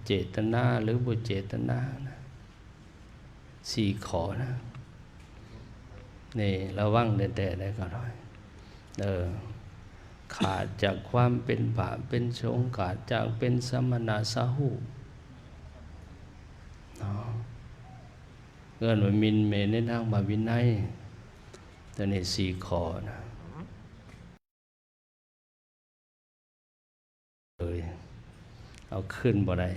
ເຈດຕະນາ ຫຼື ບໍ່ເຈດຕະນານະ ສີ່ຂໍ້ນະ. ນີ້ລະວັງແທ້ໆ ໄດ໋ຂ້ານ້ອຍ. ເອີ ຂາດຈາກຄວາມເປັນພະເປັນສົງ, ຂາດຈາກເປັນສະມະນະສາຫູບເນາະ, ເອີ້ນວ່າໝິ່ນເໝິ່ນໃນທາງພະວິໄນ. ຕົວນີ້ສີ່ຂໍ້ນະ. ເອີຍ ເອົາຄືນບໍ່ໄດ້.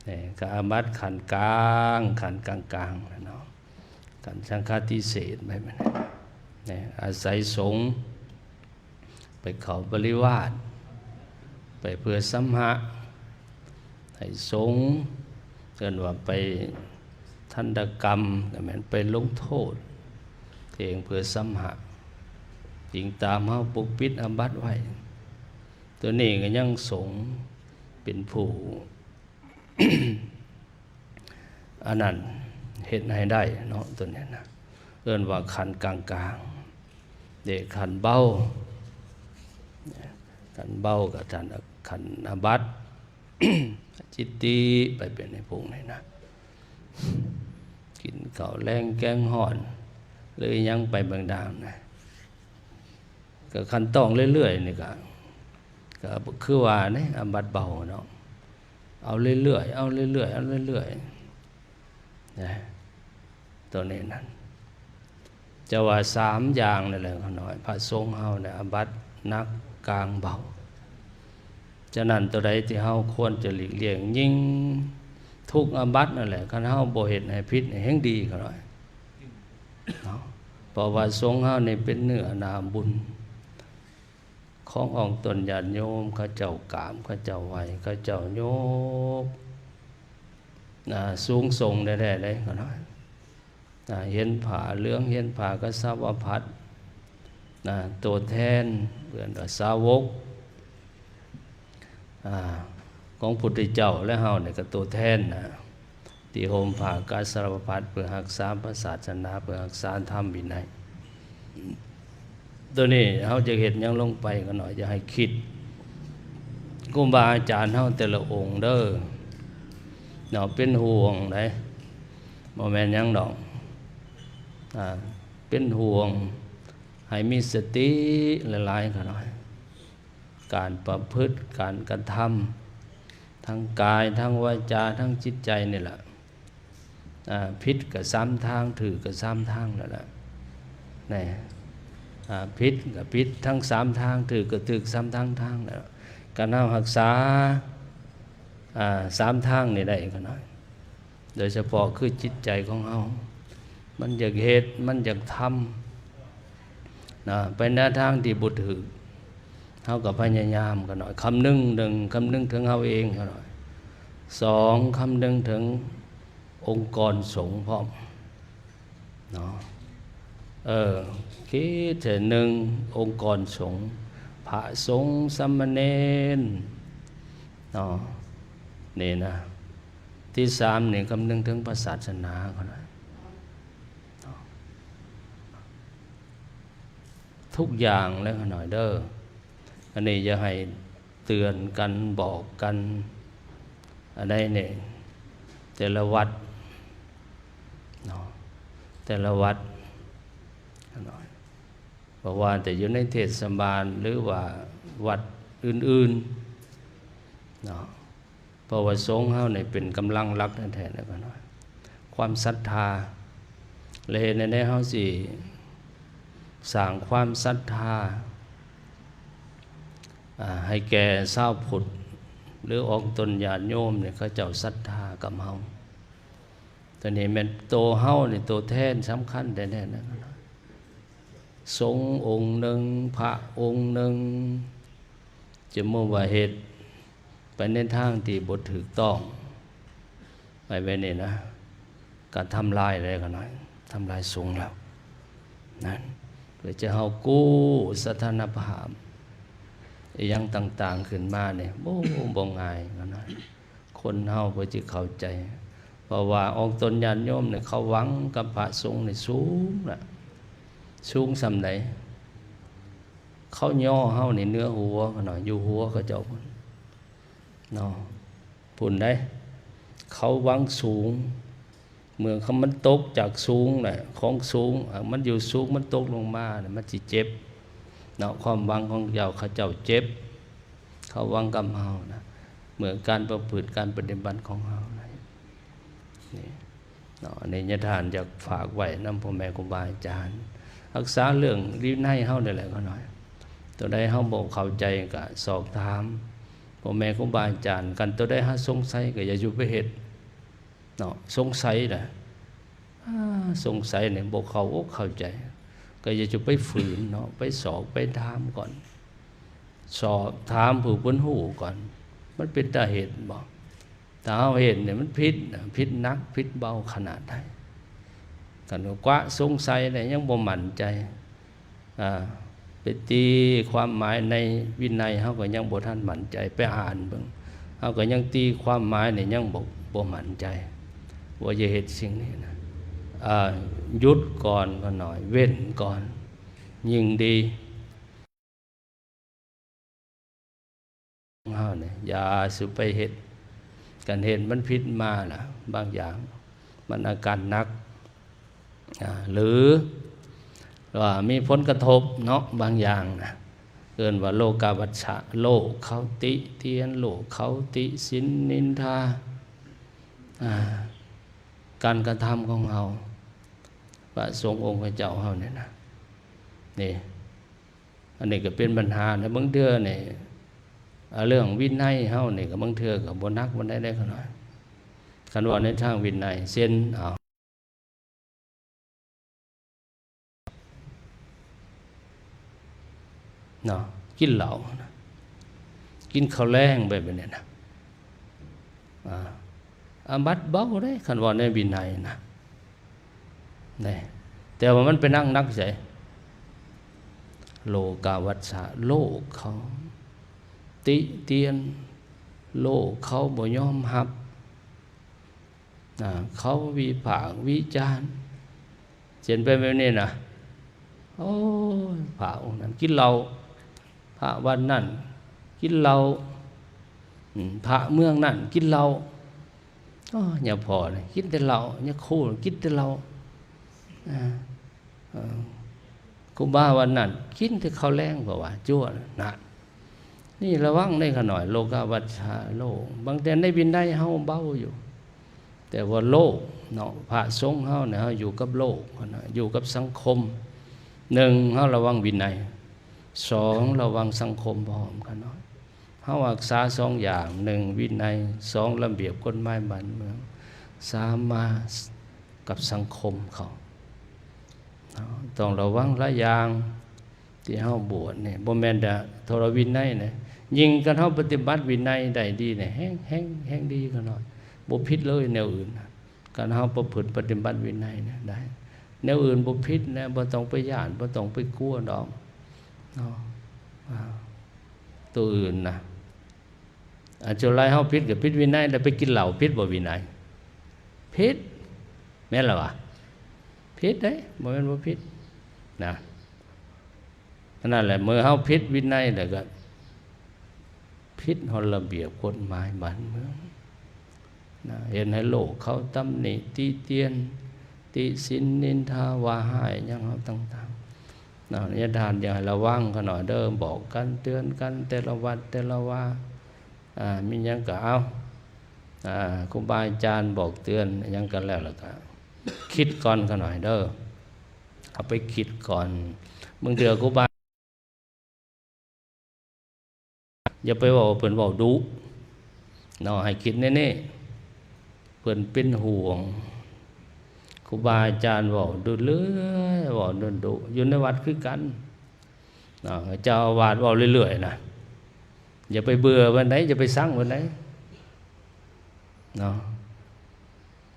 ນີ້ກະອາບັດຂັ້ນກາງ, ຂັ້ນກາງໆ ເນາະ, ຂັ້ນສັງຄະຕິເສດໄປແມ່ນ. ນີ້ອາໄສສົງໄປເຂົ້າປະລິວາດ ໄປເພື່ອສຳຫະ ໃຫ້ສົງ, ເອີ້ນວ່າໄປທັນຕະກຳ ກະແມ່ນໄປລົງໂທດຕົວເອງເພື່ອສຳຫະ, ອີງຕາມເຮົາປົກປິດອາບັດໄວ້. ຕົວນີ້ກະຍັງສົງເປັນຜູ້ ອັນນັ້ນເຮັດໃຫ້ໄດ້ເນາະ, ຕົວນີ້ນະ ເອີ້ນວ່າຂັ້ນກາງໆ ເດ້. ຂັ້ນເບົາ ຂັ້ນເບົາກະຂັ້ນ ຂັ້ນອາບັດ ອາຈິດຕິ ໄປເປັນໃນພວກນີ້ນະ, ກິນເຂົ້າແລງແກງຮ້ອນ ຫຼື ຫຍັງໄປບາງຢ່າງນະ. ກະຂັ້ນຕອນເລື້ອຍໆ ນີ້ກະ ກະຄືວ່າເດ້ ອາບັດເບົາເນາະ, ເອົາເລື້ອຍໆ ເອົາເລື້ອຍໆ ເອົາເລື້ອຍໆ ນະ ຕົວນີ້ນັ້ນ. ຈະວ່າສາມຢ່າງນີ້ແຫຼະຂ້ານ້ອຍ, ພະສົງເຮົານີ້ອາບັດໜັກກາງເບົາ. ສະນັ້ນ ຕົວໃດທີ່ເຮົາຄວນຈະຫຼີກລ່ຽງ? ຍິ່ງທຸກອາບັດນັ້ນແຫຼະ, ຄັນເຮົາບໍ່ເຮັດໃຫ້ຜິດນີ້ແຮ່ງດີຂ້ານ້ອຍເນາະ, ເພາະວ່າສົງເຮົານີ້ເປັນເນື້ອນາບຸນ ຂອງອອກຕົນຍາດໂຍມເຂົາເຈົ້າກາບ ເຂົາເຈົ້າໄຫວ້ ເຂົາເຈົ້າຍົກ ອາ ສູງສົ່ງແທ້ໆ ເດ້ຂ້ານ້ອຍ. ອາ ເຫັນຜ້າເຫຼືອງ ເຫັນຜ້າກະສາວະພັດ ນະ ຕົວແທນ ເອີ້ນວ່າສາວົກ ອາ ຂອງພຸດທະເຈົ້າ ແລະ ເຮົານີ້ກະຕົວແທນນະ ທີ່ຫົ່ມຜ້າກະສາວະພັດ ເພື່ອຮັກສາພະສາສະໜາ ເພື່ອຮັກສາທຳວິໄນ. ໂຕນີ້ເຮົາຈະເຮັດຫຍັງລົງໄປກໍໜ້ອຍ ຢ່າໃຫ້ຄິດ. ຄູບາອາຈານເຮົາແຕ່ລະອົງເດີເນາະ ເປັນຫ່ວງໃດ໋ ບໍ່ແມ່ນຫຍັງດອກ ອາ ເປັນຫ່ວງ ໃຫ້ມີສະຕິຫຼາຍໆ ຂ້ານ້ອຍ. ການປະພຶດ ການກະທຳ ທັງກາຍ ທັງວາຈາ ທັງຈິດໃຈນີ້ລະ ອາ ຜິດກະສາມທາງ ຖືກກະສາມທາງນັ້ນລະ ແນ່ ອາ ຜິດກະຜິດທັງສາມທາງ ຖືກກະຖືກສາມທາງ ທາງນັ້ນລະ. ການເຮົາຮັກສາ ອາ ສາມທາງນີ້ໄດ້ ຂ້ານ້ອຍ ໂດຍສະເພາະຄືຈິດໃຈຂອງເຮົາ ມັນຢາກເຮັດ ມັນຢາກທຳນະ ໄປໃນທາງທີ່ບໍ່ຖືກ ເຮົາກໍພະຍາຍາມ ຂ້ານ້ອຍ ຄຳນຶງເຖິງ ຄຳນຶງເຖິງເຮົາເອງ ຂ້ານ້ອຍ ສອງ ຄຳນຶງເຖິງອົງກອນສົງພ້ອມເນາະ. ເອີ ຄິດເທື່ອໜຶ່ງ ອົງກອນສົງ ພະສົງ ສາມະເນນເນາະ ນີ້ນະ. ທີສາມນີ້ ຄຳນຶງເຖິງພະສາສະໜາ ຂ້ານ້ອຍ ທຸກຢ່າງແຫຼະ ຂ້ານ້ອຍເດີ. ອັນນີ້ຢ່າໃຫ້ເຕືອນກັນ ບອກກັນ ອັນໃດນີ້ ແຕ່ລະວັດເນາະ ແຕ່ລະວັດ ຂ້ານ້ອຍ ບໍ່ວ່າແຕ່ຢູ່ໃນເທດສະບານ ຫຼືວ່າວັດອື່ນໆເນາະ ເພາະວ່າສົງເຮົານີ້ເປັນກຳລັງຫຼັກແທ້ໆ ແລ້ວກໍເນາະ ຄວາມສັດທາ ແລະ ເຮັດແນວໃດເຮົາຊິສ້າງຄວາມສັດທາ ອາ ໃຫ້ແກ່ຊາວພຸດ ຫຼືອອກຕົນຍາດໂຍມນີ້ ເຂົາເຈົ້າສັດທາກັບເຮົາ. ຕົວນີ້ແມ່ນໂຕເຮົານີ້ ໂຕແທນສຳຄັນແທ້ໆ ນະ. ສົງອົງໜຶ່ງ ພະອົງໜຶ່ງ ສົມມຸດວ່າເຮັດໄປໃນທາງທີ່ບໍ່ຖືກຕ້ອງ ໄປແບບນີ້ນະ ກະທຳລາຍແລ້ວ ຂ້ານ້ອຍ ທຳລາຍສົງແລ້ວ ນັ້ນ ເພື່ອຈະເຮົາກູ້ສະຖານະພາບອີ່ຫຍັງຕ່າງໆ ຂຶ້ນມານີ້ ໂອ້ ບໍ່ງ່າຍ ຂ້ານ້ອຍ. ຄົນເຮົາເພື່ອຈະເຂົ້າໃຈ ເພາະວ່າອອກຕົນຍາດໂຍມນີ້ ເຂົາຫວັງກັບພະສົງນີ້ສູງລະ ສູງສ່ຳໃດ ເຂົາຍໍເຮົານີ້ເໜືອຫົວ ຂ້ານ້ອຍ ຢູ່ຫົວເຂົາເຈົ້າພຸ້ນເນາະ. ພຸ້ນໃດ ເຂົາຫວັງສູງ ເມື່ອມັນຕົກຈາກສູງນະ ຂອງສູງ ມັນຢູ່ສູງ ມັນຕົກລົງມານະ ມັນຊິເຈັບເນາະ. ຄວາມຫວັງຂອງເຈົ້າ ເຂົາເຈົ້າເຈັບ ເຂົາຫວັງກັບເຮົານະ ເມື່ອການປະພຶດ ການປະຕິບັດຂອງເຮົານະ ນີ້ເນາະ. ອັນນີ້ຍາທ່ານຢາກຝາກໄວ້ນຳພໍ່ແມ່ຄູບາອາຈານ ຮັກສາເລື່ອງວິໄນເຮົານີ້ແຫຼະຂ້ານ້ອຍ. ຕົວໃດເຮົາບໍ່ເຂົ້າໃຈກໍສອບຖາມພໍ່ແມ່ຄູບາອາຈານ. ຄັນຕົວໃດເຮົາສົງໄສກໍຢ່າຢູ່ໄປເຮັດເນາະ. ສົງໄສນະ ອາ ສົງໄສນີ້ບໍ່ເຂົ້າອົກເຂົ້າໃຈ ກໍຢ່າຈະໄປຝືນເນາະ ໄປສອບໄປຖາມກ່ອນ ສອບຖາມຜູ້ເພິ່ນຮູ້ກ່ອນ ມັນເປັນຕາເຮັດບໍ່? ຖ້າເຮົາເຮັດນີ້ມັນຜິດນະ ຜິດໜັກຜິດເບົາຂະໜາດໃດ? ຄັນວ່າກວະສົງໄສແລ້ວຍັງບໍ່ໝັ້ນໃຈ ອາ ໄປຕີຄວາມໝາຍໃນວິໄນ ເຮົາກໍຍັງບໍ່ທັນໝັ້ນໃຈ ໄປອ່ານເບິ່ງ ເຮົາກໍຍັງຕີຄວາມໝາຍນີ້ຍັງບໍ່ ບໍ່ໝັ້ນໃຈ ວ່າຢ່າເຮັດສິ່ງນີ້ນະ. ອາ ຢຸດກ່ອນຂ້ານ້ອຍ ເວັ້ນກ່ອນ ຍິ່ງດີ. ເຮົານີ້ຢ່າສູ່ໄປເຮັດ ຄັນເຮັດມັນຜິດມາລະ ບາງຢ່າງມັນອາການໜັກ ອາ ຫຼືວ່າມີຜົນກະທົບເນາະ ບາງຢ່າງນະ ເອີ້ນວ່າໂລກາວັດຊະ ໂລກເຂົາຕິຕຽນ ໂລກເຂົາຕິສິນນິນທາ ອາ ການກະທຳຂອງເຮົາ ພະສົງອົງຄະເຈົ້າເຮົານີ້ນະ ນີ້ ອັນນີ້ກໍເປັນບັນຫານະ. ບາງເທື່ອນີ້ ອາ ເລື່ອງວິໄນເຮົານີ້ກໍບາງເທື່ອກໍບໍ່ໜັກປານໃດເດ້ຂ້ານ້ອຍ ຄັນເວົ້າໃນທາງວິໄນ ເຊັ່ນ ເອົາ ເນາະ ກິນເຫຼົ້ານະ ກິນເຂົ້າແລງແບບນີ້ນະ ອາ ອາບັດເບົາເດ້ ຄັນເວົ້າໃນວິໄນນະ ແນ່ ແຕ່ວ່າມັນໄປນັກໜັກໃສ? ໂລກາວັດຊະ ໂລກເຂົາຕິຕຽນ ໂລກເຂົາບໍ່ຍອມຮັບ ອາ ເຂົາວິພາກວິຈານ ເຊັ່ນເປັນແບບນີ້ນະ ໂອ້ຍ ພະອົງນັ້ນກິນເຫຼົ້າ ພະວັດນັ້ນກິນເຫຼົ້າ ອືມ ພະເມືອງນັ້ນກິນເຫຼົ້າ ໂອ້ຍ ຍາພໍ່ນີ້ກິນແຕ່ເຫຼົ້າ ຍາຄູກິນແຕ່ເຫຼົ້າ ອາ ເອີ ຄູບາວັດນັ້ນກິນແຕ່ເຂົ້າແລງ ເພາະວ່າຈົວນະ ນີ້ລະວັງເດ້ຂ້ານ້ອຍ ໂລກາວັດຊະໂລກ ບາງເທື່ອໃນວິໄນເຮົາເບົາຢູ່ ແຕ່ວ່າໂລກເນາະ ພະສົງເຮົານີ້ ເຮົາຢູ່ກັບໂລກນະ ຢູ່ກັບສັງຄົມ ໜຶ່ງ ເຮົາລະວັງວິໄນ ສອງ ລະວັງສັງຄົມພ້ອມກັນເນາະ. ເຮົາຮັກສາສອງຢ່າງ ໜຶ່ງ ວິໄນ ສອງ ລະບຽບກົດໝາຍບ້ານເມືອງ ສາມ ມາກັບສັງຄົມເຂົາເນາະ ຕ້ອງລະວັງຫຼາຍຢ່າງ. ທີ່ເຮົາບວດນີ້ບໍ່ແມ່ນແຕ່ທະລະວິໄນນະ ຍິ່ງຄັນເຮົາປະຕິບັດວິໄນໄດ້ດີນີ້ ແຮງ ແຮງ ແຮງດີຂະນ້ອຍ ບໍ່ຜິດເລີຍແນວອື່ນນະ. ຄັນເຮົາປະພຶດປະຕິບັດວິໄນນະໄດ້ ແນວອື່ນບໍ່ຜິດນະ ບໍ່ຕ້ອງໄປຢ້ານ ບໍ່ຕ້ອງໄປກົວດອກເນາະ. ອາ ໂຕອື່ນນະ ອາ ສ່ວນຫຼາຍເຮົາຜິດກໍຜິດວິໄນ ແລ້ວໄປກິນເຫຼົ້າ ຜິດບໍ່ວິໄນ? ຜິດ ແມ່ນລະວະ? ຜິດເດ້ ບໍ່ແມ່ນບໍ່ຜິດນະ. ອັນນັ້ນແຫຼະ ເມື່ອເຮົາຜິດວິໄນແລ້ວກໍຜິດຮອດລະບຽບກົດໝາຍບ້ານເມືອງນະ ເຮັດໃຫ້ໂລກເຂົາຕຳໜິຕິຕຽນ ຕິສິນນິນທາວ່າຮ້າຍຫຍັງເຮົາຕ່າງໆນະ. ຍາທ່ານຢາກໃຫ້ລະວັງຂະນ້ອຍເດີ ບອກກັນເຕືອນກັນແຕ່ລະວັດແຕ່ລະວາ ອາ ມີຫຍັງກໍເອົາ ອາ ຄູບາອາຈານບອກເຕືອນຫຍັງກັນແລ້ວ ແລ້ວກໍຄິດກ່ອນຂະນ້ອຍເດີ ເອົາໄປຄິດກ່ອນ. ບາງເທື່ອຄູບາ ຢ່າໄປເວົ້າວ່າເພິ່ນເວົ້າດຸເນາະ ໃຫ້ຄິດແນວນີ້ ເພິ່ນເປັນຫ່ວງ. ຄູບາອາຈານເວົ້າດຸເລື້ອຍ ເວົ້າດຸ ຢູ່ໃນວັດຄືກັນເນາະ ເຈົ້າອາວາດເວົ້າເລື້ອຍໆນະ ຢ່າໄປເບື່ອປານໃດ ຢ່າໄປຊັງປານໃດເນາະ.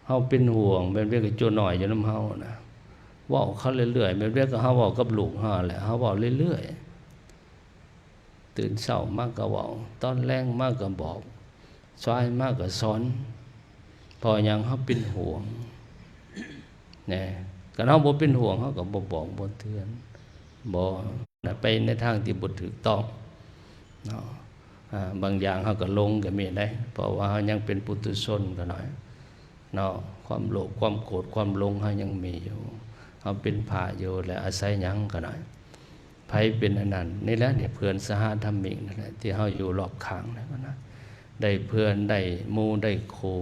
ເຮົາເປັນຫ່ວງ ແມ່ນເວກະໂຈນ້ອຍຢູ່ນຳເຮົານະ ເວົ້າເຂົາເລື້ອຍໆ ແມ່ນເວກະເຮົາເວົ້າກັບລູກເຮົາແຫຼະ ເຮົາເວົ້າເລື້ອຍໆ ຕື່ນເຊົ້າມາກະເວົ້າ ຕອນແລງມາກະບອກ ສາຍມາກະສອນ. ເພາະຫຍັງ? ເຮົາເປັນຫ່ວງນະ. ຄັນເຮົາບໍ່ເປັນຫ່ວງ ເຮົາກະບໍ່ບອກບໍ່ເຕືອນ ບໍ່ໄປໃນທາງທີ່ບໍ່ຖືກຕ້ອງເນາະ. ອາ ບາງຢ່າງເຮົາກໍຫຼົງກໍມີໄດ໋ ເພາະວ່າເຮົາຍັງເປັນປຸຖຸຊົນກໍໜ້ອຍເນາະ ຄວາມໂລບ ຄວາມໂກດ ຄວາມຫຼົງເຮົາຍັງມີຢູ່ ເຮົາເປັນພະຢູ່ ແລະອາໄສຫຍັງກໍໜ້ອຍ ໃຜເປັນອັນນັ້ນ ນີ້ແຫຼະ ນີ້ເພື່ອນສະຫະທຳມິກນັ້ນແຫຼະ ທີ່ເຮົາຢູ່ລອບຂ້າງນັ້ນນະ ໄດ້ເພື່ອນ ໄດ້ໝູ່ ໄດ້ຄູ່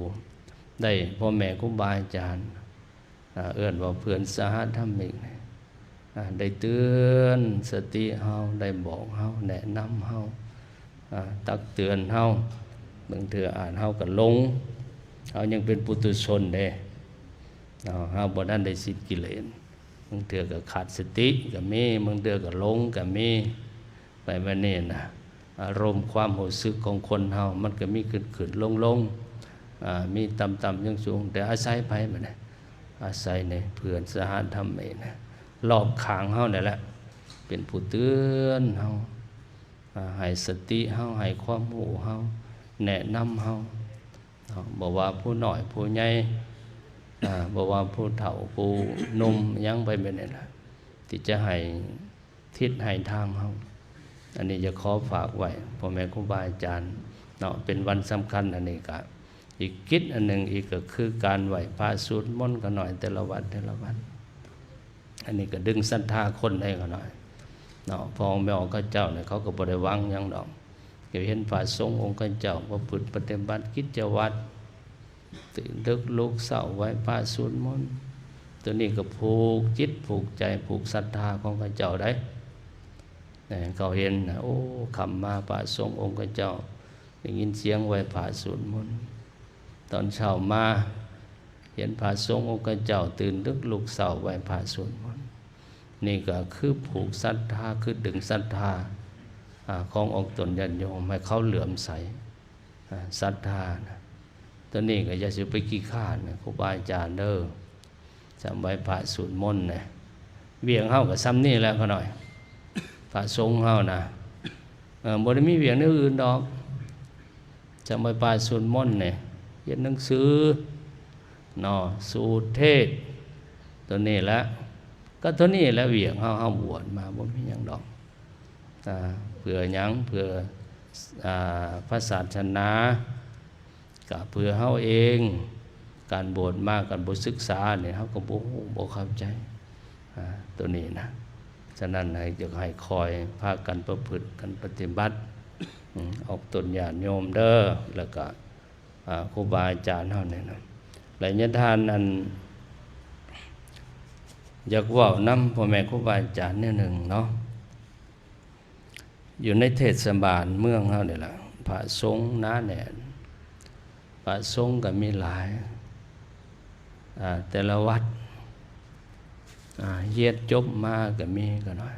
ໄດ້ພໍ່ແມ່ຄູບາອາຈານ ອາ ເອີ້ນວ່າເພື່ອນສະຫະທຳມິກນີ້ ອາ ໄດ້ເຕືອນສະຕິເຮົາ ໄດ້ບອກເຮົາ ແນະນຳເຮົາ ອາ ຕັກເຕືອນເຮົາ ບາງເທື່ອອາດເຮົາກໍຫຼົງ ເຮົາຍັງເປັນປຸຖຸຊົນເດ້ເນາະ ເຮົາບໍ່ທັນໄດ້ສິ້ນກິເລດ ບາງເທື່ອກໍຂາດສະຕິກໍມີ ບາງເທື່ອກໍຫຼົງກໍມີ ໄປແບບນີ້ນະ ອາລົມຄວາມຮູ້ສຶກຂອງຄົນເຮົາ ມັນກໍມີຂຶ້ນໆລົງໆ ອາ ມີຕ່ຳໆສູງໆ ແຕ່ອາໄສໃຜບັດນີ້? ອາໄສໃນເພື່ອນສະຫະທຳມິກນະ ລອບຂ້າງເຮົານີ້ແຫຼະ ເປັນຜູ້ເຕືອນເຮົາ ອາ ໃຫ້ສະຕິເຮົາ ໃຫ້ຄວາມຮູ້ເຮົາ ແນະນຳເຮົາເນາະ ບໍ່ວ່າຜູ້ນ້ອຍຜູ້ໃຫຍ່ ອາ ບໍ່ວ່າຜູ້ເຖົ້າຜູ້ໜຸ່ມ ຫຍັງໄປແບບນີ້ລະ ທີ່ຈະໃຫ້ ທິດໃຫ້ທາງເຮົາ ອັນນີ້ຈະຂໍຝາກໄວ້ພໍ່ແມ່ຄູບາອາຈານເນາະ ເປັນວັນສຳຄັນ ອັນນີ້ກະອີກກິດອັນໜຶ່ງອີກ ກໍຄືການໄຫວ້ພະ ສວດມົນຂະນ້ອຍ ແຕ່ລະວັນ ແຕ່ລະວັນ ອັນນີ້ກໍດຶງສັດທາຄົນໄດ້ຂະນ້ອຍເນາະ ພໍ່ແມ່ອອກເຂົາເຈົ້ານີ້ ເຂົາກໍບໍ່ໄດ້ຫວັງຫຍັງດອກ ກໍເຫັນພະສົງອົງເຂົາເຈົ້າປະພຶດປະຕິບັດກິດຈະວັດ ຕື່ນເດິກລຸກເຊົ້າ ໄຫວ້ພະສວດມົນ ໂຕນີ້ກໍຜູກຈິດຜູກໃຈ ຜູກສັດທາຂອງເຂົາເຈົ້າໄດ໋ ເຂົາເຫັນນະ ໂອ້ ຄ່ຳມາພະສົງອົງເຂົາເຈົ້າໄດ້ຍິນສຽງໄຫວ້ພະສວດມົນ ຕອນເຊົ້າມາເຫັນພະສົງອົງເຂົາເຈົ້າຕື່ນເດິກລຸກເຊົ້າໄຫວ້ພະສວດມົນ ນີ້ກໍຄືຜູກສັດທາ ຄືດຶງສັດທາ ອາ ຂອງອອກຕົນຍາດໂຍມໃຫ້ເຂົາເຫຼື້ອມໃສ ອາ ສັດທານະ ໂຕນີ້ກໍຢ່າຊິໄປຂີ້ຄ້ານນະ ຄູບາອາຈານເດີ ຈຳໄວ້ພະສວດມົນນະ ວຽກເຮົາກໍຊ່ຳນີ້ແຫຼະຂະນ້ອຍ ພະສົງເຮົານະ ເອີ ບໍ່ໄດ້ມີວຽກແນວອື່ນດອກ ຈຳໄວ້ພະສວດມົນນີ້ ຮຽນໜັງສືເນາະ ສູດເທດ ໂຕນີ້ແຫຼະ ກໍໂຕນີ້ແຫຼະວຽກເຮົາ ເຮົາບວດມາບໍ່ມີຫຍັງດອກ ອາ ເພື່ອຫຍັງ? ເພື່ອ ອາ ພະສາສະໜາ ກະເພື່ອເຮົາເອງ ການບວດມາ ການບໍ່ສຶກສານີ້ ເຮົາກໍບໍ່ຮູ້ ບໍ່ເຂົ້າໃຈ ອາ ໂຕນີ້ນະ ສະນັ້ນໃຫ້ ຢາກໃຫ້ຄອຍພາກັນປະພຶດ ກັນປະຕິບັດ ອາ ອອກຕົນຍາດໂຍມເດີ ແລ້ວກະ ອາ ຄູບາອາຈານເຮົານີ້ນະ ແລະຍາທ່ານ ອັນ ຢາກເວົ້ານຳພໍ່ແມ່ຄູບາອາຈານແນວໜຶ່ງເນາະ ຢູ່ໃນເທດສະບານເມືອງເຮົານີ້ລະ ພະສົງໜາແໜ້ນ ພະສົງກໍມີຫຼາຍ ອາ ແຕ່ລະວັດ ອາ ຮຽນຈົບມາກໍມີກໍໜ້ອຍ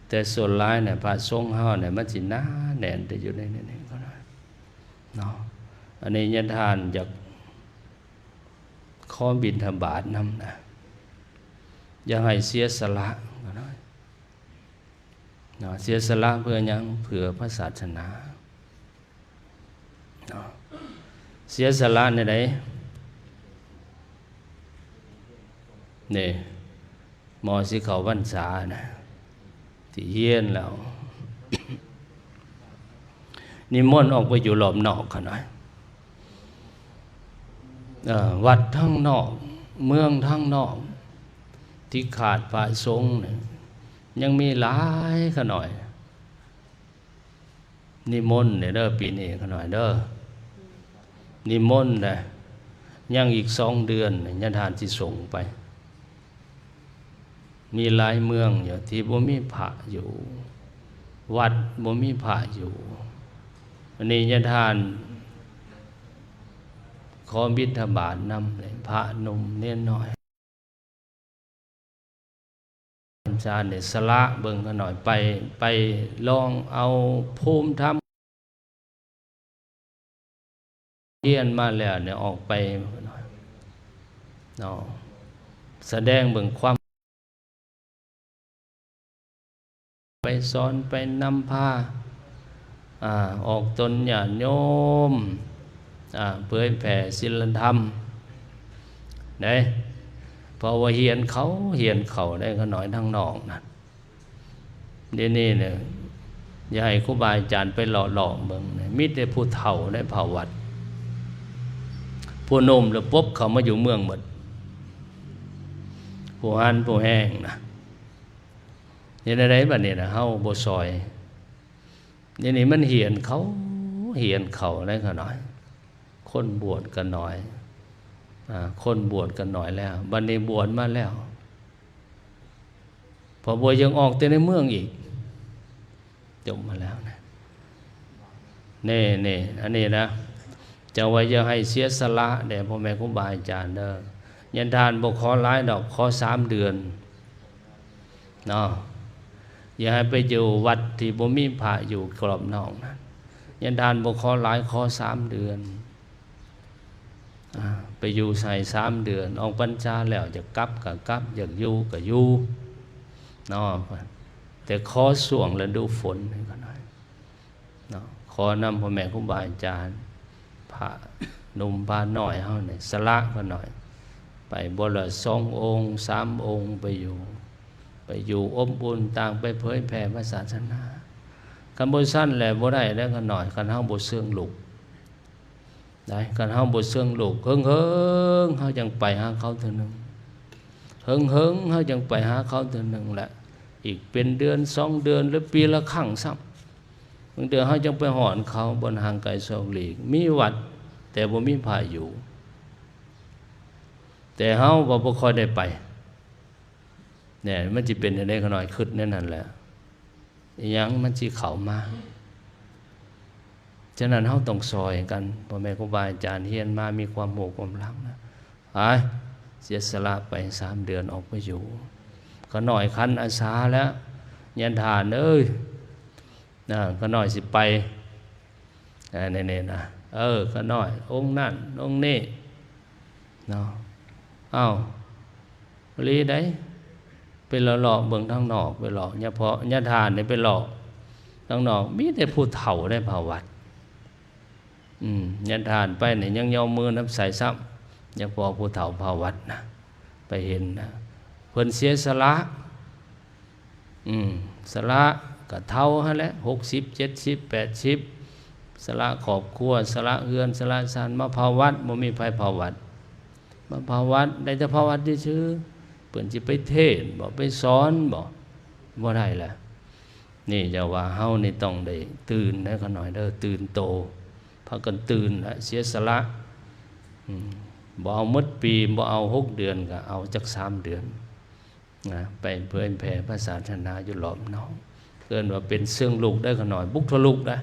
ແຕ່ສ່ວນຫຼາຍນະ ພະສົງເຮົານີ້ມັນຊິໜາແໜ້ນແຕ່ຢູ່ໃນນີ້ກໍໜ້ອຍເນາະ ອັນນີ້ຍາທ່ານຢາກຂໍບິນທະບາດນຳນະ ຢ່າໃຫ້ເສຍສະຫຼະກໍໜ້ອຍ ເນາະ ເສຍສະຫຼະເພື່ອຫຍັງ? ເພື່ອພະສາສະໜາເນາະ ເສຍສະຫຼະແນວໃດ? ນີ້ ໝໍຊິເຂົ້າພັນສານະ ທີ່ຮຽນແລ້ວ ນິມົນອອກໄປຢູ່ລອບນອກຂະໜ້ອຍ ເອີ ວັດທາງນອກ ເມືອງທາງນອກ ທີ່ຂາດພະສົງນີ້ ຍັງມີຫຼາຍຂະໜ້ອຍ ນິມົນເດີ ປີນີ້ຂະໜ້ອຍເດີ ນິມົນເດີ ຍັງອີກສອງເດືອນ ຍາທ່ານຊິສົ່ງໄປ ມີຫຼາຍເມືອງຢູ່ທີ່ບໍ່ມີພະຢູ່ ວັດບໍ່ມີພະຢູ່ ອັນນີ້ຍາທ່ານຂໍບິນທະບາດນຳ ພະໜຸ່ມເນນນ້ອຍ ອາຈານນີ້ສະຫຼະເບິ່ງຂະໜ້ອຍ ໄປ ໄປລອງເອົາພູມທຳ ຮຽນມາແລ້ວນີ້ອອກໄປເນາະ ສະແດງເບິ່ງຄວາມ ໄປສອນໄປນຳພາ ອາ ອອກຕົນຍາດໂຍມ ອາ ເຜີຍແຜ່ສິນລະທຳເດ້ ເພາະວ່າຮຽນເຂົ້າ ຮຽນເຂົ້າໄດ້ຂະໜ້ອຍທາງນອກນະ ດຽວນີ້ນະ ຢ່າໃຫ້ຄູບາອາຈານໄປເລາະໆເບິ່ງນະ ມີແຕ່ຜູ້ເຖົ້າໃນພາວັດ ຜູ້ໜຸ່ມລະປົບເຂົ້າມາຢູ່ເມືອງໝົດ ຜູ້ຫັນຜູ້ແຮງນະ. ເຮັດແນວໃດບັດນີ້ນະ ເຮົາບໍ່ຊ່ອຍ ດຽວນີ້ມັນເຫຍນເຂົາ ເຫຍນເຂົາໄດ້ຂ້ານ້ອຍ ຄົນບວດກໍໜ້ອຍ ອາ ຄົນບວດກໍໜ້ອຍແລ້ວ ບັດນີ້ບວດມາແລ້ວ ເພາະບໍ່ຢາກອອກແຕ່ໃນເມືອງອີກ ຈົບມາແລ້ວນະ ນີ້ໆ ອັນນີ້ນະ ເຈົ້າວ່າຢ່າໃຫ້ເສຍສະຫຼະແດ່ພໍ່ແມ່ຄູບາອາຈານເດີ ຍາທ່ານບໍ່ຂໍຫຼາຍດອກ ຂໍສາມເດືອນເນາະ ຢ່າໃຫ້ໄປຢູ່ວັດທີ່ບໍ່ມີພະຢູ່ກອບນອກນະ ຍາທ່ານບໍ່ຂໍຫຼາຍ ຂໍສາມເດືອນ ອາ ໄປຢູ່ໃສ່ສາມເດືອນ ອອກພັນສາແລ້ວ ຢາກກັບກໍກັບ ຢາກຢູ່ກໍຢູ່ເນາະ ແຕ່ຂໍຊ່ວງລະດູຝົນໃຫ້ຂ້ານ້ອຍເນາະ ຂໍນຳພໍ່ແມ່ຄູບາອາຈານ ພະໜຸ່ມພະນ້ອຍເຮົານີ້ ສະຫຼະຂ້ານ້ອຍ ໄປບໍ່ລະສອງອົງສາມອົງ ໄປຢູ່ ໄປຢູ່ອົບອຸ່ນ ຕ່າງໄປເຜີຍແຜ່ພະສາສະໜາ ຄັນບໍ່ຊັ້ນແລ້ວບໍ່ໄດ້ເດີຂ້ານ້ອຍ ຄັນເຮົາບໍ່ເຊີງລຸກ ໄດ໋ ຄັນເຮົາບໍ່ເຊີງລຸກ ເຫິງໆ ເຮົາຈັ່ງໄປຫາເຂົາເທື່ອໜຶ່ງ ເຫິງໆ ເຮົາຈັ່ງໄປຫາເຂົາເທື່ອໜຶ່ງແຫຼະ ອີກເປັນເດືອນສອງເດືອນ ຫຼື ປີລະຄັ້ງຊ້ຳ ບາງເທື່ອເຮົາຈັ່ງໄປຮອດເຂົາ ບ່ອນຫ່າງໄກສອກຫຼີກ ມີວັດ ແຕ່ບໍ່ມີພະຢູ່ ແຕ່ເຮົາວ່າບໍ່ຄ່ອຍໄດ້ໄປ ແນ່ ມັນຊິເປັນຈັ່ງໃດ ຂ້ານ້ອຍຄິດແນວນັ້ນແຫຼະ ອີ່ຫຍັງມັນຊິເຂົ້າມາ ສະນັ້ນເຮົາຕ້ອງຊ່ອຍກັນ ພໍ່ແມ່ຄູບາອາຈານຮຽນມາ ມີຄວາມຮູ້ຄວາມລັງນະ ໄປ ເສຍສະຫຼະໄປສາມເດືອນ ອອກໄປຢູ່ ຂ້ານ້ອຍຂັນອາສາແລ້ວ ຍາທ່ານເອີຍ ນະ ຂ້ານ້ອຍຊິໄປ ອາ ແນ່ໆນະ ເອີ ຂ້ານ້ອຍອົງນັ້ນອົງນີ້ເນາະ ເອົ້າ ອີ່ຫຼີໃດ ໄປເລາະໆເບິ່ງທາງນອກ ໄປເລາະ ຍາພໍ່ ຍາທ່ານນີ້ໄປເລາະທາງນອກ ມີແຕ່ຜູ້ເຖົ້າໃນພາວັດ ອືມ ຍາທ່ານໄປນີ້ຍັງຍໍມືນຳໃຊ້ຊ້ຳ ຍາພໍ່ຜູ້ເຖົ້າພາວັດນະ ໄປເຫັນນະ ເພິ່ນເສຍສະຫຼະ ອືມ ສະຫຼະກະເຖົ້າຫັ້ນແຫຼະ ຫົກສິບ ເຈັດສິບ ແປດສິບ ສະຫຼະຄອບຄົວ ສະຫຼະເຮືອນ ສະຫຼະຊານ ມາເຝົ້າວັດ ບໍ່ມີໃຜເຝົ້າວັດ ມາເຝົ້າວັດ ໄດ້ແຕ່ເຝົ້າວັດຊື່ໆ ເພິ່ນຊິໄປເທດບໍ ໄປສອນບໍ ບໍ່ໄດ້ແຫຼະ. ນີ້ຈະວ່າເຮົານີ້ຕ້ອງໄດ້ຕື່ນເດີ ຂ້ານ້ອຍເດີ ຕື່ນໂຕ ພາກັນຕື່ນລະ ເສຍສະຫຼະ ອືມ ບໍ່ເອົາໝົດປີ ບໍ່ເອົາຫົກເດືອນ ກໍເອົາຈັກສາມເດືອນ ນະ ໄປເຜີຍແຜ່ພະສາສະໜາຢູ່ລອບນອກ ເອີ້ນວ່າເປັນເຊີງລຸກເດີ ຂ້ານ້ອຍ ບຸກທະລຸກນະ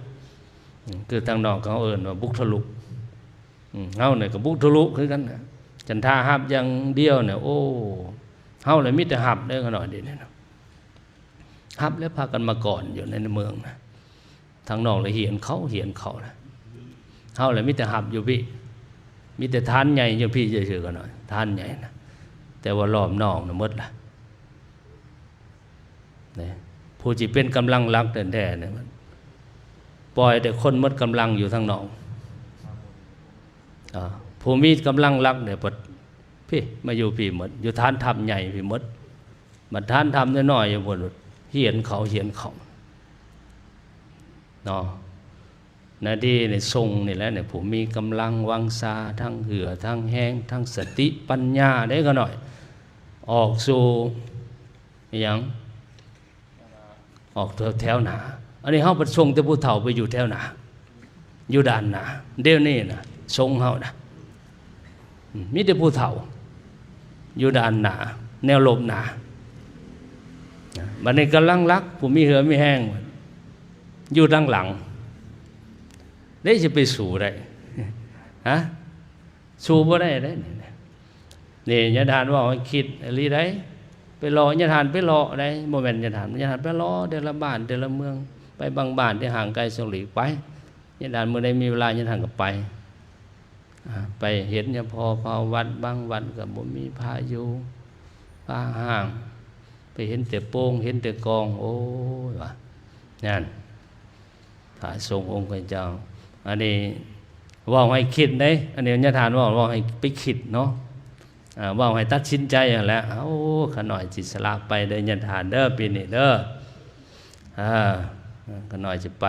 ອືມ ຄືທາງນອກເຂົາເອີ້ນວ່າບຸກທະລຸ ອືມ ເຮົານີ້ກໍບຸກທະລຸຄືກັນນະ ຄັນຖ້າຮັບຢ່າງດຽວນີ້ ໂອ້ ເຮົາລະມີແຕ່ຮັບເດີ ຂ້ານ້ອຍ ດຽວນີ້ນະ ຮັບແລ້ວພາກັນມາກ່ອນຢູ່ໃນເມືອງນະ ທາງນອກລະຮຽນເຂົາ ຮຽນເຂົານະ ເຮົາລະມີແຕ່ຮັບຢູ່ພີ້ ມີແຕ່ຖານໃຫຍ່ຢູ່ພີ້ຊື່ໆ ຂ້ານ້ອຍ ຖານໃຫຍ່ນະ ແຕ່ວ່າລອບນອກນະໝົດລະ ນີ້ ຜູ້ທີ່ເປັນກຳລັງຫຼັກແທ້ໆນີ້ ມັນປ່ອຍແຕ່ຄົນໝົດກຳລັງຢູ່ທາງນອກ ອາ ຜູ້ມີກຳລັງຫຼັກນີ້ ພັດ ພີ້ ມາຢູ່ພີ້ໝົດ ຢູ່ຖານທັບໃຫຍ່ພີ້ໝົດ ບັດຖານທັບນ້ອຍໆຢູ່ພຸ້ນ ຮຽນເຂົາ ຮຽນເຂົາເນາະ ໜ້າທີ່ນີ້ຊົງນີ້ແຫຼະນີ້ ຜູ້ມີກຳລັງວັງຊາ ທັງເຫື່ອ ທັງແຮງ ທັງສະຕິປັນຍາເດ້ ຂ້ານ້ອຍ ອອກສູ່ ອີ່ຫຍັງ ອອກແຖວໜ້າ ອັນນີ້ເຮົາພັດສົ່ງແຕ່ຜູ້ເຖົ້າໄປຢູ່ແຖວໜ້າ ຢູ່ດ້ານໜ້າ ດຽວນີ້ນະ ຊົງເຮົານະ ອືມ ມີແຕ່ຜູ້ເຖົ້າຢູ່ດ້ານໜ້າ ແນວລົບໜ້າ ບັດນີ້ກຳລັງຫຼັກ ຜູ້ມີເຫື່ອມີແຮງ ຢູ່ທາງຫຼັງ ເດ້ ຊິໄປສູ້ໄດ້ ຮະ? ສູ້ບໍ່ໄດ້ເດ້ນີ້ນະ ນີ້ຍາທ່ານເວົ້າໃຫ້ຄິດອີ່ຫຼີໃດ໋ ໄປເລາະ ຍາທ່ານໄປເລາະໃດ໋ ບໍ່ແມ່ນຍາທ່ານ ຍາທ່ານໄປເລາະແຕ່ລະບ້ານແຕ່ລະເມືອງ ໄປບາງບ້ານທີ່ຫ່າງໄກສອກຫຼີກໄປ ຍາທ່ານມື້ໃດມີເວລາຍາທ່ານກໍໄປ ອາ ໄປເຫັນຍາພໍ່ເຝົ້າວັດ ບາງວັດກໍບໍ່ມີພະຢູ່ ພະຮ້າງ ໄປເຫັນແຕ່ໂປ່ງ ເຫັນແຕ່ກອງ ໂອ້ຍ ວ່າ ນັ້ນ ພະສົງອົງຂະເຈົ້າ ອັນນີ້ເວົ້າໃຫ້ຄິດເດ້ ອັນນີ້ຍາທ່ານເວົ້າ ເວົ້າໃຫ້ໄປຄິດເນາະ ອາ ເວົ້າໃຫ້ຕັດສິນໃຈຫັ້ນແຫຼະ ໂອ້ ຂ້ານ້ອຍຊິສະຫຼະໄປເດີຍາທ່ານເດີ ປີນີ້ເດີ ອາ ເອີ ຂ້ານ້ອຍຊິໄປ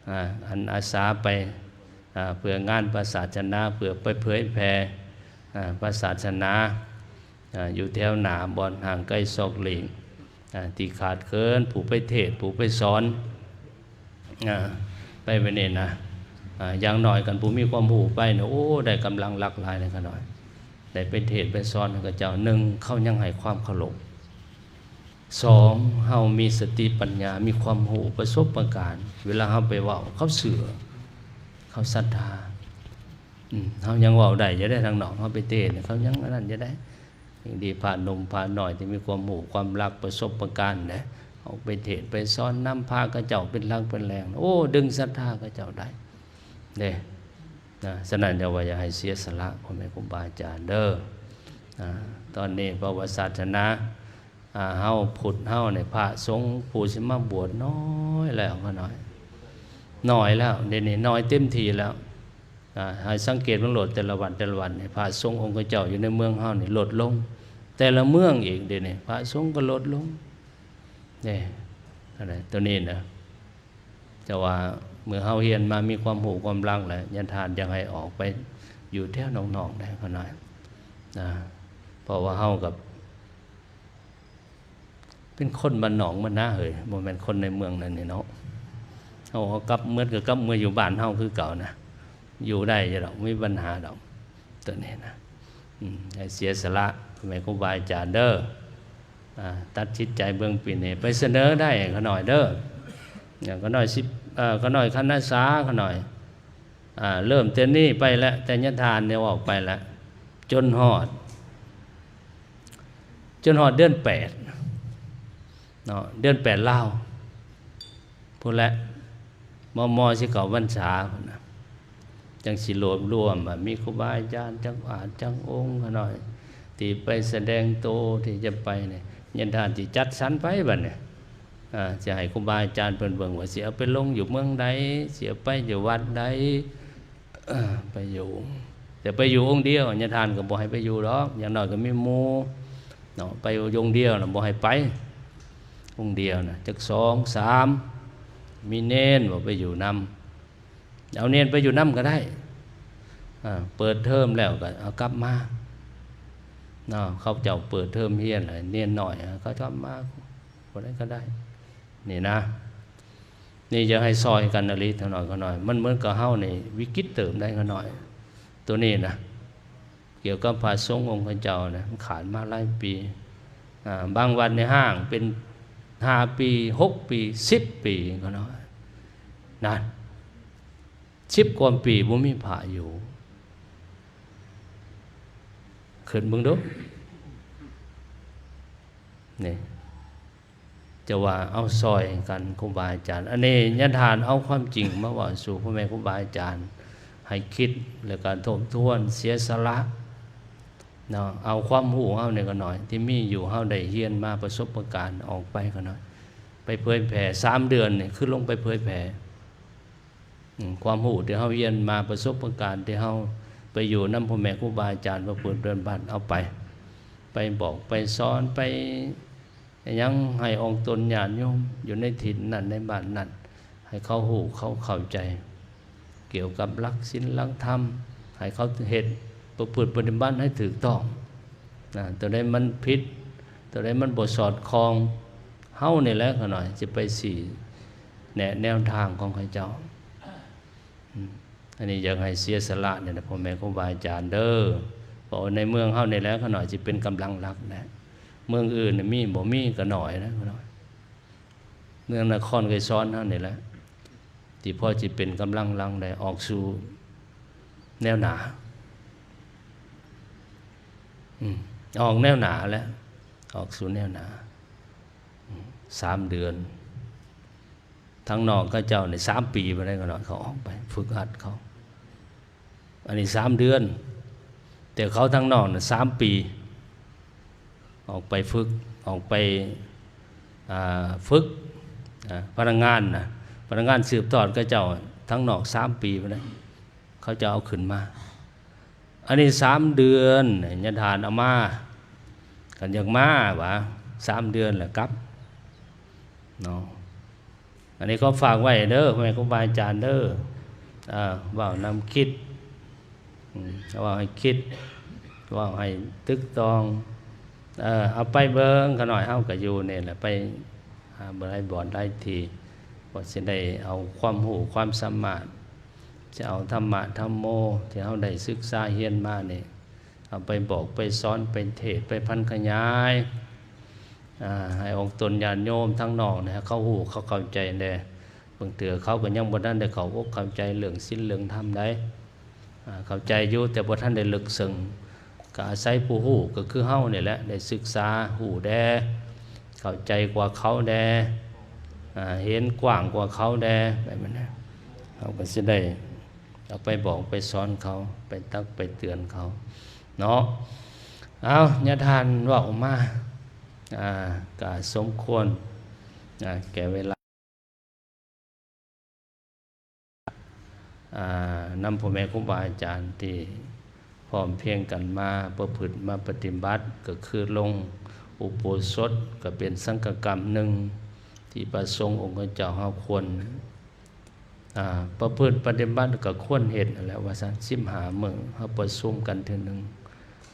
ອາ ອາ ອາສາໄປ ອາ ເພື່ອງານພະສາສະໜາ ເພື່ອໄປເຜີຍແຜ່ ອາ ພະສາສະໜາ ອາ ຢູ່ແຖວໜ້າ ບ່ອນຫ່າງໄກສອກຫຼີກ ອາ ທີ່ຂາດເຂີນ ຜູ້ໄປເທດ ຜູ້ໄປສອນ ອາ ໄປແບບນີ້ນະ ອາ ຢ່າງໜ້ອຍຄັນຜູ້ມີຄວາມຮູ້ໄປນະ ໂອ້ ໄດ້ກຳລັງຫຼັກຫຼາຍເລີຍຂ້ານ້ອຍ ໄດ້ໄປເທດໄປສອນໃຫ້ເຂົາເຈົ້າ ໜຶ່ງ ເຂົາຍັງໃຫ້ຄວາມເຄົາລົບ ສອງ ເຮົາມີສະຕິປັນຍາ ມີຄວາມຮູ້ປະສົບປະການ ເວລາເຮົາໄປເວົ້າ ເຂົາເຊື່ອ ເຂົາສັດທາ ອືມ ເຮົາຍັງເວົ້າໄດ້ຢູ່ເດ້ທາງນອກ ເຮົາໄປເທດເຂົາຍັງອັນນັ້ນຢູ່ໄດ໋ ຍັງດີພະໜຸ່ມພະນ້ອຍທີ່ມີຄວາມຮູ້ຄວາມລັກປະສົບປະການເດ້ ເຮົາໄປເທດໄປສອນນຳພະເຂົາເຈົ້າເປັນຫຼັກເປັນແຫຼ່ງ ໂອ້ ດຶງສັດທາເຂົາເຈົ້າໄດ້ເດ້ ນະ ສະນັ້ນຢ່າວ່າຢ່າໃຫ້ເສຍສະຫຼະ ພໍ່ແມ່ຄູບາອາຈານເດີ ອາ ຕອນນີ້ເພາະວ່າສາສະໜາ ອາ ເຮົາ ພຸດເຮົານີ້ ພະສົງຜູ້ຊິມາບວດນ້ອຍແລ້ວ ຂ້ານ້ອຍ ນ້ອຍແລ້ວ ດຽວນີ້ນ້ອຍເຕັມທີ່ແລ້ວ ອາ ໃຫ້ສັງເກດເບິ່ງໂລດ ແຕ່ລະວັນ ແຕ່ລະວັນນີ້ ພະສົງອົງເຂົາເຈົ້າຢູ່ໃນເມືອງເຮົານີ້ລົດລົງ ແຕ່ລະເມືອງອີກ ດຽວນີ້ພະສົງກໍລົດລົງ ເດ້ ອັນນັ້ນ ໂຕນີ້ນະ ແຕ່ວ່າເມື່ອເຮົາຮຽນມາ ມີຄວາມຮູ້ຄວາມລັກແລ້ວ ຍາທ່ານຢາກໃຫ້ອອກໄປຢູ່ແຖວນອກໆ ໄດ້ຂ້ານ້ອຍ ນະ ເພາະວ່າເຮົາກໍ ເປັນຄົນບ້ານນອກບ້ານນາເຮີ້ຍ ບໍ່ແມ່ນຄົນໃນເມືອງນັ້ນນີ້ເນາະ ເຮົາກໍກັບເມືອ ກໍກັບເມືອຢູ່ບ້ານເຮົາຄືເກົ່ານະ ຢູ່ໄດ້ຢູ່ດອກ ບໍ່ມີບັນຫາດອກ ໂຕນີ້ນະ ອືມ ໃຫ້ເສຍສະຫຼະ ພໍ່ແມ່ຄູບາອາຈານເດີ ອາ ຕັດສິນໃຈເບິ່ງປີນີ້ ໄປສະເໜີໄດ້ຂ້ານ້ອຍເດີ ຂ້ານ້ອຍຊິ ເອີ ຂ້ານ້ອຍຄັນອາສາ ຂ້ານ້ອຍ ອາ ເລີ່ມແຕ່ນີ້ໄປແລ້ວ ແຕ່ຍາທ່ານນີ້ອອກໄປແລ້ວ ຈົນຮອດ ຈົນຮອດເດືອນແປດເນາະ ເດືອນແປດລາວພຸ້ນແຫຼະ ມໍ່ໆ ຊິເຂົ້າພັນສາພຸ້ນນະ ຈັ່ງຊິລວບລວມວ່າມີຄູບາອາຈານຈັກອາດຈັກອົງຂ້ານ້ອຍ ທີ່ໄປສະແດງໂຕທີ່ຈະໄປນີ້ ຍາທ່ານຊິຈັດສັນໄປບັດນີ້ ອາ ຊິໃຫ້ຄູບາອາຈານເພິ່ນເບິ່ງວ່າຊິເອົາໄປລົງຢູ່ເມືອງໃດ ຊິເອົາໄປຢູ່ວັດໃດ ໄປຢູ່ ແຕ່ໄປຢູ່ອົງດຽວ ຍາທ່ານກໍບໍ່ໃຫ້ໄປຢູ່ດອກ ຢ່າງໜ້ອຍກໍມີໝູ່ເນາະ ໄປອົງດຽວນະບໍ່ໃຫ້ໄປ ອົງດຽວນະ ຈັກສອງສາມ ມີເນນບໍ່ໄປຢູ່ນຳ ເອົາເນນໄປຢູ່ນຳກໍໄດ້ ອາ ເປີດເທີມແລ້ວກໍເອົາກັບມາເນາະ ເຂົາເຈົ້າເປີດເທີມຮຽນ ໃຫ້ເນນນ້ອຍເຂົາກັບມາ ຜູ້ໃດກໍໄດ້ ນີ້ນະ ນີ້ຢາກໃຫ້ຊ່ອຍກັນອີ່ຫຼີ ຂ້ານ້ອຍ ຂ້ານ້ອຍ ມັນເໝືອນກັບເຮົານີ້ວິກິດເຕີບໄດ໋ ຂ້ານ້ອຍ ໂຕນີ້ນະ ກ່ຽວກັບພະສົງອົງເຂົາເຈົ້ານະ ມັນຂາດມາຫຼາຍປີ ອາ ບາງວັດນີ້ຮ້າງເປັນຫ້າປີ ຫົກປີ ສິບປີ ຂ້ານ້ອຍ ນັ້ນ ສິບກວ່າປີບໍ່ມີພະຢູ່ ຄິດເບິ່ງດູ ນີ້ ຈະວ່າເອົາຊ່ອຍກັນຄູບາອາຈານ ອັນນີ້ຍາທ່ານເອົາຄວາມຈິງມາເວົ້າສູ່ພໍ່ແມ່ຄູບາອາຈານໃຫ້ຄິດ ແລ້ວກໍທົບທວນ ເສຍສະຫຼະເນາະ ເອົາຄວາມຮູ້ເຮົານີ້ກໍໜ້ອຍ ທີ່ມີຢູ່ ເຮົາໄດ້ຮຽນມາປະສົບປະການອອກໄປກໍໜ້ອຍ ໄປເຜີຍແຜ່ ສາມເດືອນນີ້ຄືລົງໄປເຜີຍແຜ່ ອືມ ຄວາມຮູ້ທີ່ເຮົາຮຽນມາ ປະສົບປະການທີ່ເຮົາໄປຢູ່ນຳພໍ່ແມ່ຄູບາອາຈານ ປະພຶດປະຕິບັດ ເອົາໄປ ໄປບອກໄປສອນ ໄປຫຍັງໃຫ້ອອກຕົນຍາດໂຍມຢູ່ໃນຖິ່ນນັ້ນໃນບ້ານນັ້ນ ໃຫ້ເຂົາຮູ້ເຂົາເຂົ້າໃຈ ກ່ຽວກັບຫຼັກສິນຫຼັກທຳ ໃຫ້ເຂົາເຮັດປະພຶດປະຕິບັດໃຫ້ຖືກຕ້ອງ ນະ ຕົວໃດມັນຜິດ ຕົວໃດມັນບໍ່ສອດຄ່ອງ ເຮົານີ້ແຫຼະຂ້ານ້ອຍຊິໄປຊີ້ແນະແນວທາງຂອງເຂົາເຈົ້າ ອືມ ອັນນີ້ຢາກໃຫ້ເສຍສະຫຼະນີ້ແຫຼະ ພໍ່ແມ່ຄູບາອາຈານເດີ ເພາະວ່າໃນເມືອງເຮົານີ້ແຫຼະຂ້ານ້ອຍຊິເປັນກຳລັງຫຼັກແຫຼະ ເມືອງອື່ນນີ້ມີບໍ່ ມີກໍໜ້ອຍນະ ເມືອງນະຄອນໄກສອນເຮົານີ້ແຫຼະ ທີ່ພໍຊິເປັນກຳລັງຫຼັກໄດ້ ອອກສູ່ແນວໜ້າ ອືມ ອອກແນວໜ້າແຫຼະ ອອກສູ່ແນວໜ້າ ອືມ ສາມເດືອນ ທາງນອກເຂົາເຈົ້ານີ້ສາມປີບໍ່ໄດ້ ກໍນ້ອຍ ເຂົາອອກໄປຝຶກຫັດເຂົາ ອັນນີ້ສາມເດືອນ ແຕ່ເຂົາທາງນອກນະສາມປີ ອອກໄປຝຶກ ອອກໄປ ອ່າ ຝຶກ ອ່າ ພະນັກງານນະ ພະນັກງານສືບທອດເຂົາເຈົ້າທາງນອກສາມປີພຸ້ນນະ ເຂົາເຈົ້າເອົາຂຶ້ນມາ ອັນນີ້ສາມເດືອນ ຍາທ່ານເອົາມາ ຄັນຢາກມາຫວາ ສາມເດືອນແລ້ວກັບເນາະ. ອັນນີ້ກໍຝາກໄວ້ເດີ ພໍ່ແມ່ຄູບາອາຈານເດີ ເວົ້ານຳຄິດ ເວົ້າໃຫ້ຄິດ ເວົ້າໃຫ້ຕຶກຕອງ ເອົາໄປເບິ່ງ ຂະນ້ອຍເຮົາກໍຢູ່ນີ້ແຫຼະ ໄປຫາບໍ່ຫຼາຍບ່ອນຫຼາຍທີ່ ກໍຊິໄດ້ເອົາຄວາມຮູ້ຄວາມສາມາດ ຊິເອົາທຳມະທຳໂມທີ່ເຮົາໄດ້ສຶກສາຮຽນມານີ້ ເອົາໄປບອກໄປສອນ ໄປເທດ ໄປພັນຂະຫຍາຍ ອາ ໃຫ້ອອກຕົນຍາດໂຍມທາງນອກນີ້ ໃຫ້ເຂົາຮູ້ເຂົາເຂົ້າໃຈແດ່. ບາງເທື່ອເຂົາກໍຍັງບໍ່ທັນໄດ້ເຂົ້າອົກເຂົ້າໃຈເລື່ອງສິນເລື່ອງທຳໃດ໋ ອາ ເຂົ້າໃຈຢູ່ ແຕ່ບໍ່ທັນໄດ້ເລິກເຊິ່ງ ກໍອາໄສຜູ້ຮູ້ ກໍຄືເຮົານີ້ແຫຼະ ໄດ້ສຶກສາຮູ້ແດ່ ເຂົ້າໃຈກວ່າເຂົາແດ່ ອາ ເຫັນກວ້າງກວ່າເຂົາແດ່ ແບບນັ້ນນະ ເຮົາກໍຊິໄດ້ ເອົາໄປບອກໄປສອນເຂົາ ໄປຕັກໄປເຕືອນເຂົາເນາະ. ເອົາ ຍາທ່ານເວົ້າມາ ອາ ກະສົມຄວນ ອາ ແກ່ເວລາ ອາ ນຳພໍ່ແມ່ຄູບາອາຈານທີ່ພ້ອມພຽງກັນມາປະພຶດມາປະຕິບັດ ກໍຄືລົງອຸໂບສົດ ກໍເປັນສັງຄະກຳໜຶ່ງທີ່ພະສົງອົງຄະເຈົ້າເຮົາຄວນ ອາ ປະພຶດປະຕິບັດກໍຄວນເຮັດຫັ້ນແຫຼະວ່າຊັ້ນ ສິບຫ້າມື້ເຮົາປະຊຸມກັນເທື່ອໜຶ່ງ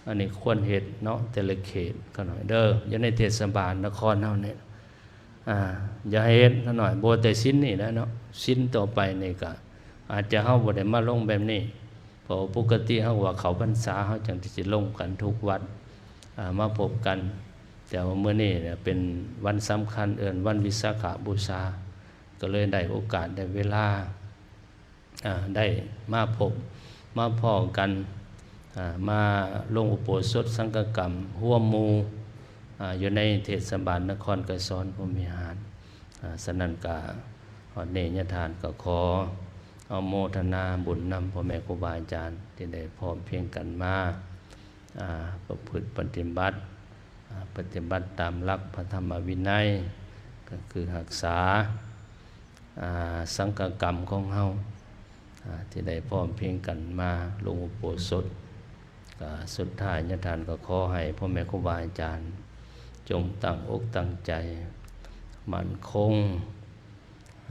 ອັນນີ້ຄວນເຮັດເນາະ ແຕ່ລະເຂດຂະນ້ອຍເດີ ຢູ່ໃນເທດສະບານນະຄອນເຮົານີ້ ອາ ຢ່າໃຫ້ເຮັດຂະນ້ອຍ ບໍ່ແຕ່ສິນນີ້ແຫຼະເນາະ ສິນຕໍ່ໄປນີ້ກໍອາດຈະເຮົາບໍ່ໄດ້ມາລົງແບບນີ້ ເພາະປົກກະຕິເຮົາວ່າເຂົ້າພັນສາເຮົາຈັ່ງຊິລົງກັນທຸກວັດ ອາ ມາພົບກັນ ແຕ່ວ່າມື້ນີ້ເປັນວັນສຳຄັນ ເອີ້ນວັນວິສາຂະບູຊາ ກໍເລີຍໄດ້ໂອກາດໄດ້ເວລາ ອາ ໄດ້ມາພົບມາພໍ້ກັນ ອາ ມາລົງອຸໂບສົດສັງຄະກຳຮ່ວມໝູ່ ອາ ຢູ່ໃນເທດສະບານນະຄອນໄກສອນພົມວິຫານ ອາ ສະນັ້ນກະ ຮອດນີ້ຍາທ່ານກໍຂໍອະນຸໂມທະນາບຸນນຳພໍ່ແມ່ຄູບາອາຈານທີ່ໄດ້ພ້ອມພຽງກັນມາ ອາ ປະພຶດປະຕິບັດ ອາ ປະຕິບັດຕາມຫຼັກພະທຳມະວິໄນ ກໍຄືຮັກສາ ອາ ສັງຄະກຳຂອງເຮົາ ອາ ທີ່ໄດ້ພ້ອມພຽງກັນມາລົງອຸໂບສົດ ກໍສຸດທ້າຍຍາທ່ານກໍຂໍໃຫ້ພໍ່ແມ່ຄູບາອາຈານ ຈົ່ງຕັ້ງອົກຕັ້ງໃຈໝັ້ນຄົງ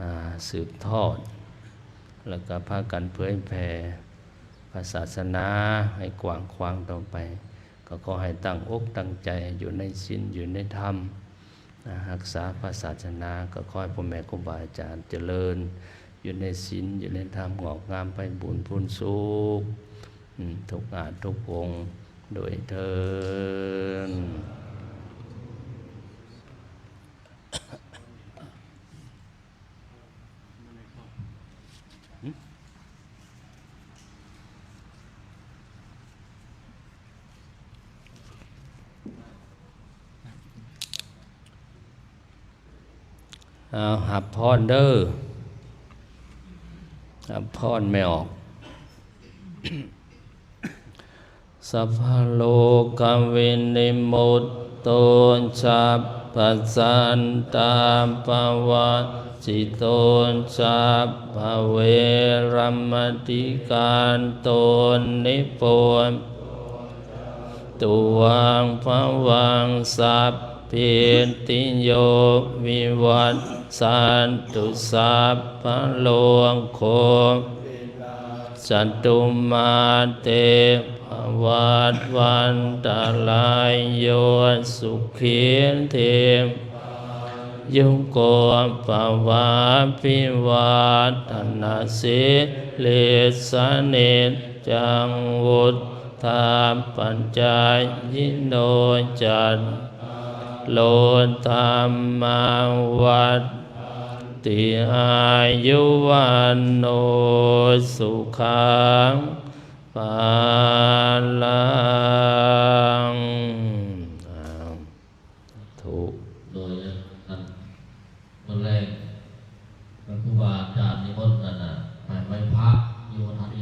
ອາ ສືບທອດ ແລ້ວກໍພາກັນເຜີຍແຜ່ພະສາສະໜາໃຫ້ກວ້າງຂວາງຕໍ່ໄປ ກໍຂໍໃຫ້ຕັ້ງອົກຕັ້ງໃຈຢູ່ໃນສິນ ຢູ່ໃນທຳ ອາ ຮັກສາພະສາສະໜາ ກໍຂໍໃຫ້ພໍ່ແມ່ຄູບາອາຈານຈະເລີນຢູ່ໃນສິນ ຢູ່ໃນທຳ ງອກງາມໄພບູນພູນສຸກ ອາ ທຸກອາດທຸກອົງດ້ວຍເທີ້ນ. ເອົາ ຮັບພອນເດີ ຮັບພອນແມ່ອອກ. ສັບພະໂລກະວິນິມຸດໂຕ ສັບພະສັນຕາປະວັດສິໂຕ ສັບພະເວລະມະຕິການໂຕ ນິບພຸດ ຕະວັງພະວັງ ສັບພິຕິໂຍ ວິວັດສັນຕຸ ສັບພະໂລໂຄ ສັດຕຸມາເຕ ພະວັດວັນຕະລາຍໂຍ ສຸຂີທີ ຍຸໂກ ພະວາພິວັດທະນະ ສິລິສະນິດຈັງ ວຸດທາປັດຈາຍິໂນ ຈັດໂລທຳມະວັດ ຕິ ອາຍຸວັນໂນ ສຸຂັງ ພະລັງ. ອາ ທຸ ໂດຍ ອັນ ມື້ແລງ ພະຄູບາອາຈານນິມົນ ອັນນ່າ ໄປໄຫວ້ພະຢູ່ວັດທາດ